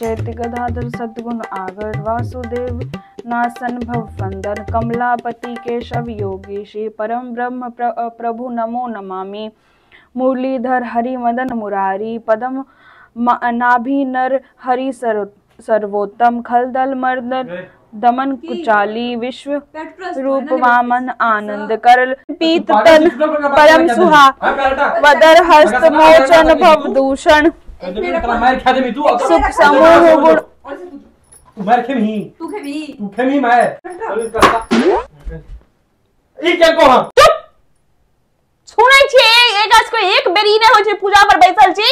जयति गदाधर सद्गुण आगर वासुदेव नासन भव फंदन कमलापति केशव योगीशी परम ब्रह्म प्रभु नमो नमामि। मुरलीधर हरि मदन मुरारी पदम नाभि नर हरि सर्वोत्तम खलदल मर्दन दमन कुचाली विश्व रूप वामन आनंद करल पीत तन परम सुहा वदर हस्त मोचन भव दूषण सुख समूह गुण। चुप सुनै छी एक आज को एक बेरी नै होइ छै पूजा पर बैसल छी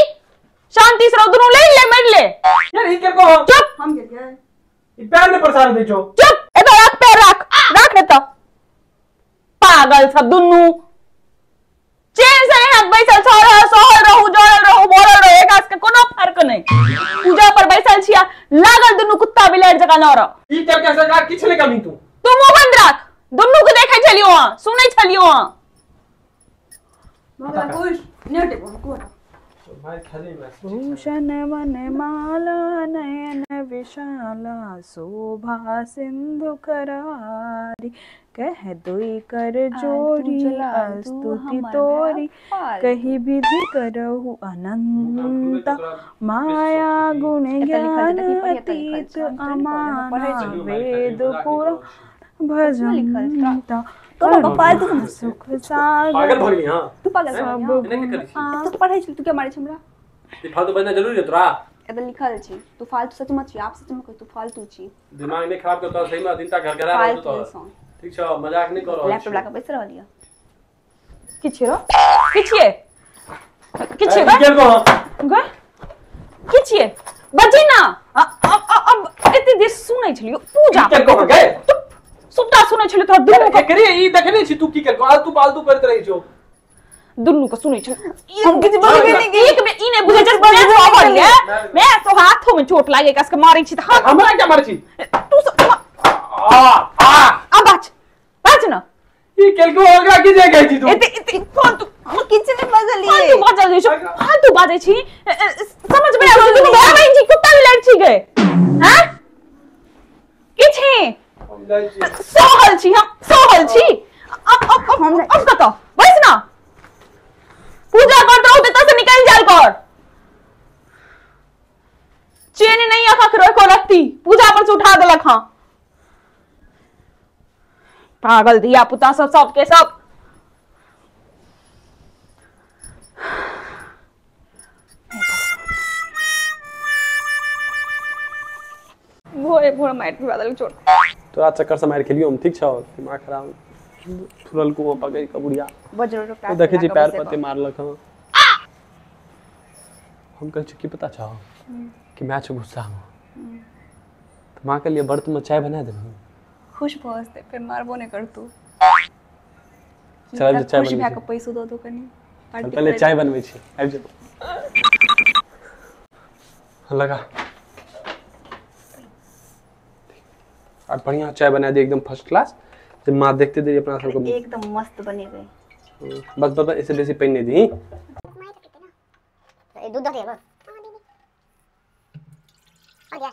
शांति से दुनू ले ले मर ले यार ई के को चुप हम गेलियै ई पैर ने प्रसाद दै छौ। चुप एतो राख पैर राख राख ने त पागल सब दुनू चैन से नहीं बैसल छौ सहल रहू जोड़ल रहू बोलल रहू एक आज के कोनो फर्क नहीं। पूजा पर बैसल छिया लागल दुनू कुत्ता बिलाड़ जका नर ई के कैसे का किछ ले कमी तू तू मुंह बंद राख दुनू के देखै छलियो हां सुनै छलियो हां मगला खुश ने टेबो को भूषण वन माला नयन विशाला शोभा सिंधु करारी कह दुई कर जोरी स्तुति तोरी कही विधि करहु अनंत माया गुण ज्ञान अतीत अमाना वेद पुर भजंता सुख सागर। पागल भ गेली हां तू पागल सब तू पढ़ै छी तू के मारै छी हमरा ई फालतू बजना जरूरी है तोरा एत लिखल छी तू फालतू सच में छी आप सच में कह तू फालतू छी दिमाग नहीं खराब कर तोरा सही में दिन तक घर घर आ रहल तो ठीक छ मजाक नहीं कर रहल लैपटॉप लाके बैस रहल ये की छी रो की छिए की छिए ग की छिए बजी ना अब एते देर सुनै छलियो पूजा के को गए सबटा सुनै छलियो तोरा दुनू के एकरे ई देखने छी तू की कर आलतू पालतू करत रही छो दुनू के सुनै छलियो किछ बोलबे नहीं एक में ई नै बुझै छै मैं सोहल ये मैं सो हाथों में चोट लागे कस के मारै छी त हाथ हमरा क्या मारै छी तू सब आ आ आ बाज बाज ना ई केलको ओकरा की जे गई छी तू एते एते फालतू हम किछ नै बजलिए फालतू बाजल छी फालतू बाजै छी समझ में आबै दुनू भाई बहिन छी कुत्ता बिलाड़ छी गए हां की छी सहल छी हम सहल छी अब अब अब अब कत बैस ना पूजा कर दो तो से निकल जाल कर चैन नहीं आखा करो को रखती पूजा पर से उठा देलक हां पागल धिया पुता सब सब के सब। भोरे भोरे मार पिवा देलक चोट तोरा चक्कर से मार खेलियो हम ठीक छौ दिमाग खराब थुरल को पकड़ के बुढ़िया बजरो देखै छी पैर पते मारलक हँ हम कहै छी की पता छौ कि मैं छौ गुस्सा में तो माँ के लिए व्रत में चाय बना देबही खुश भऽ जेतै फेर मारबो नहि करतौ चल चाय खुश भए के पैसो दऽ दो कनी पहले चाय बनबै छी आबि जो लगा और बढ़िया चाय बना दे एकदम फर्स्ट क्लास जब माँ देखते देरी अपना सबको एकदम मस्त बनेबै बस बस ऐसे बेसी पानि नहीं दी दूध दे मां और क्या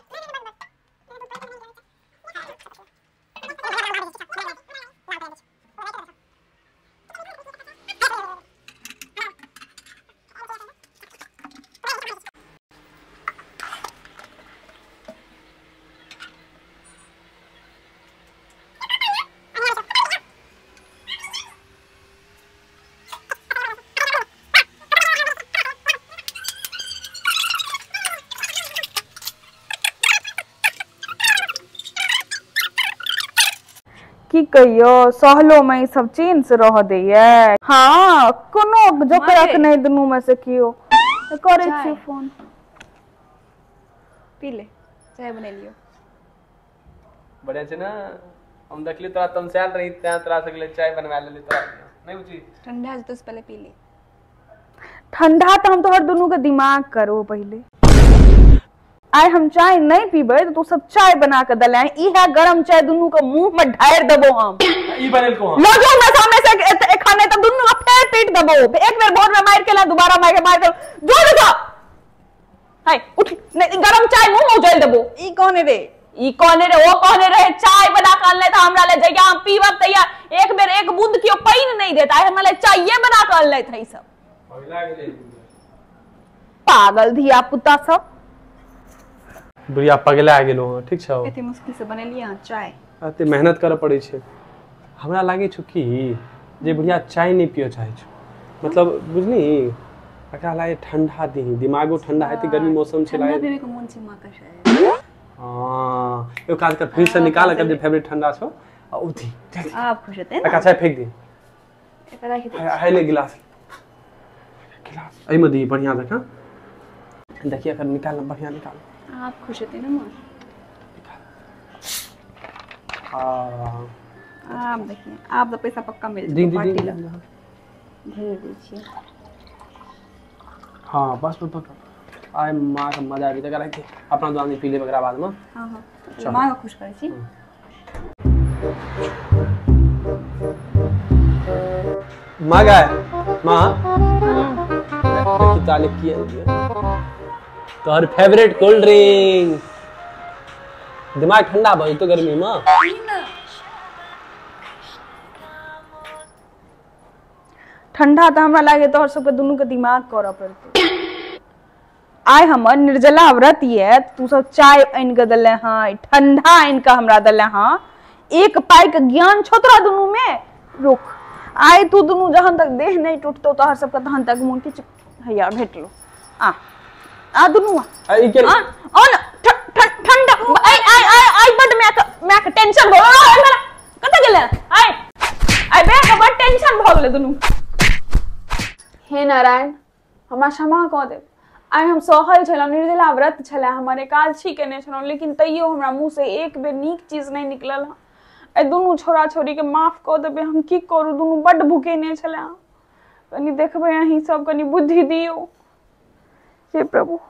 की कहियो सहलो में ई सब चैन से रह दैया। हाँ कोनो जोकरक नहीं दुनू में से कियो करे छी फोन पी ले चाय बनेलियो बढ़िया छै ना। हम देखली तोरा तमसायल रही तैं तोरा से गेले चाय बनवा लेली तोरा नहीं बुझी ठंडा जेतौ से पहले पी ले। ठंडा तो हम तोहर दुनू के दिमाग करो पहले। आइ हम चाय नहीं पीबै तो तू सब चाय बना के दले ई है गरम चाय दुनू के मुंह में ढार देबो हम। ई बनेल को लो जो हमरा सामने से खाने तब दुनू के फेर पीट देबो। एक बेर भोर में मार के ला दोबारा मार के मार के जो जो हाय उठ, नहीं गरम चाय मुंह में उजल देबो। ई कौन रे? ई कहने रहे, ओ कहने रहे चाय बना के अनलै त हमरा ले, जहिया हम पीबब तहिया एक बेर एक बूंद केओ पानि नहीं देता, हमरा ले चाये बना के अनलै था ई सब। पागल धिया पुता सब। बुढ़िया पगला गेलो हँ, ठीक छौ? एते मुश्किल से बनेलियै हँ चाय, एते मेहनत करऽ पड़ै छै। हमरा लागै छौ कि जे बुढ़िया चाय नहीं पियऽ चाहै छौ, मतलब बुझली एकरा लागे ठंडा दीही, दिमागो ठंडा हेतै, गर्मी मौसम छै, ठंडा पीबै के मोन छै माँ के शायद। हाँ एगो काज कर, फ्रिज से निकाल एकर जे फेवरेट ठंडा छौ आ उ दी, जल्दी। आप खुश हेतै एकरा ना? चाय फेंक दी। एकरा राखि दे। है ले गिलास, गिलास एहिमे दी बढ़िया जकाँ, देखिए एकर निकाल, बढ़िया निकाल। आप खुश हेतै ना माँ? हाँ आप देखिए, आप तो पैसा पक्का मिल दी जेतौ दी पार्टी दी ला। भेज दै छियै। हाँ बस बस बस, आइ माँ के मजा आबि जेतै, राखि अपना दुआनी पी लेब एकरा बाद में। हाँ हाँ माँ के खुश करै छी। माँ गाय माँ देखी ताले की तोहर फेवरेट कोल्ड ड्रिंक, दिमाग ठंडा भऽ जेतौ गर्मी में। ठंडा तऽ हमरा लागे तोहर सबके दुनू के दिमाग करऽ पड़तौ। आइ हमर निर्जला व्रत ये, तू सब चाय आनि के देले हँ, ठंडा आनि के हमरा देले हँ, एक पाई के ज्ञान छौ तोरा दुनू में? रुक, आइ तू दुनू जहन तक देह नहीं टूटतौ तोहर सबके तहन तक मोन किछु हैया भेटलो। आ आ दुनू आ आ आ न ठंडा आइ आइ आइ आइ बड my के टेंशन भऽ गेल। कतऽ गेलै? आइ आइ बे के बड टेंशन भऽ गेलै दुनू। हे नारायण हमरा क्षमा कऽ देब, आइ हम सहल छलहुँ, निर्जला व्रत छलै, हमर एकादशी केने छलहुँ, लेकिन तैयो हमरा मुँहसँ एक बेर नीक चीज नहि निकलल हँ। एहि दुनू छोरा छोरीके माफ कऽ देबै, हम की करू, दुनू बड्ड भुकेने छलै हँ। कनि देखबै अहीं सब, कनि बुद्धि दियौ। हे प्रभु।